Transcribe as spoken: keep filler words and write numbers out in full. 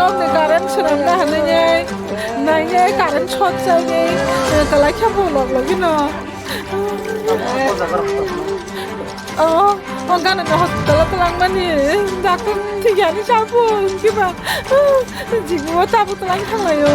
Nokni current swnamna hwnwi nai, nai nai current short chawi nai, kwlai khe bo lok logino. Oh, oh, gana no hospital o twlangmani, doctor thik yani sabo, kiba, jigmo tabuk twlang thanglaio.